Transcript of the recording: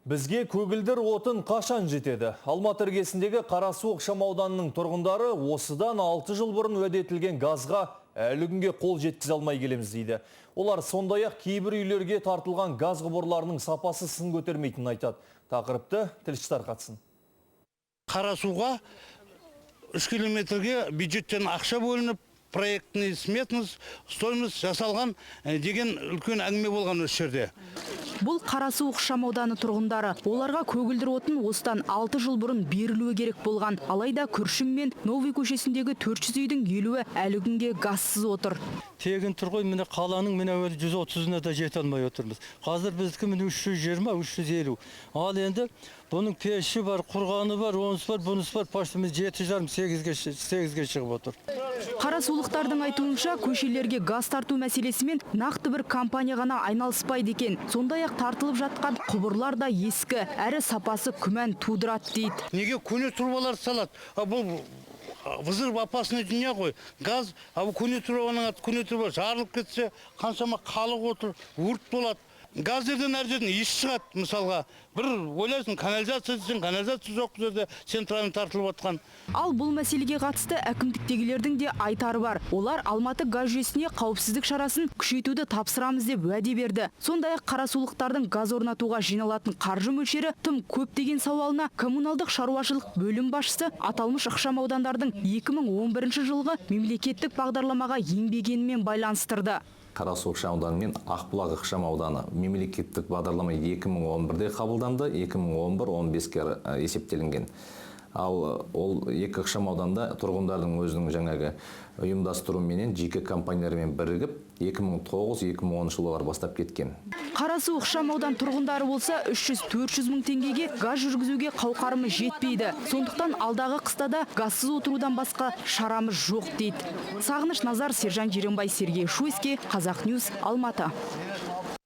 Бізге көгілдір отын қашан жетеді? Алматы іргесіндегі Қарасу ықшам ауданының тұрғындары осыдан 6 жыл бұрын уәде етілген газға әлі күнге қол жеткізе алмай келеміз дейді. Олар сондай-ақ кейбір үйлерге тартылған газ құбырларының сапасы сын көтермейтінін айтады. Тақырыпты тілші тарқатсын. Қарасуға 3 километрге бюджеттен ақша бөлініп, проектный сметность, стоимость жасалған деген үлкен әңгіме болған осы жерде. Бұл Қарасу ықшам ауданы тұрғындары. Оларға көгілдір отын осыдан 6 жыл бұрын берілуі керек болған. Алайда Күршім мен Новый көшесіндегі 400 үйдің 50-і әлі күнге газсыз отыр. Тегін тұр ғой, міне, қаланың, міне, әуелі 130-ына да жете алмай отырмыз. Қазір біздікі, міне, 320, 350. Ал енді бұның пеші бар, құрғаны бар, онысы бар, бұнысы бар, почти 7,5, 8-ге шығып отыр. Қарасулықтардың айтуынша, көшелерге газ тарту мәселесімен нақты бір компания ғана айналыспайды екен. Сондай-ақ тартылып жатқан құбырлар да ескі, әрі сапасы күмән тудырады дейді. Неге көне трубаларды салады? А бұл взрывоопасный дүние ғой газ. А бұл көне трубаның аты көне труба, жарылып кетсе, қаншама халық отыр, өрт болады. Газдерден, әр жерден иіс шығады. Мысалға, бір ойлайсың, канализация десең, канализация жоқ бұл жерде, центральный тартылып жатқан. Ал бұл мәселеге қатысты әкімдіктегілердің де айтары бар. Олар Алматы газ жүйесіне қауіпсіздік шарасын күшейтуді тапсырамыз деп уәде берді. Сондай-ақ қарасулықтардың газ орнатуға жиналатын қаржы мөлшері тым көп деген сауалына коммуналдық шаруашылық бөлім басшысы аталмыш ықшам аудандардың 2011 жылғы мемлекеттік бағдарламаға енбегенімен байланыстырды. Қарасу ықшам ауданы мен Ақбұлақ ықшам ауданы мемлекеттік бағдарлама 2011-де қабылданды, 2011-15-ке есептелінген. Ал ол екі ықшам ауданда тұрғындардың өзінің жаңағы ұйымдастыруменен, жеке компаниялармен бірігіп, 2009-2010 жылы бастап кеткен. Қарасу ықшам аудан тұрғындары болса, 300-400 мың теңгеге газ жүргізуге қауқарымыз жетпейді. Сондықтан алдағы қыста да газсыз отырудан басқа шарамыз жоқ дейді. Сағыныш Назар, Сержан Жеренбай, Сергей Шуйский, Қазақ Ньюс, Алматы.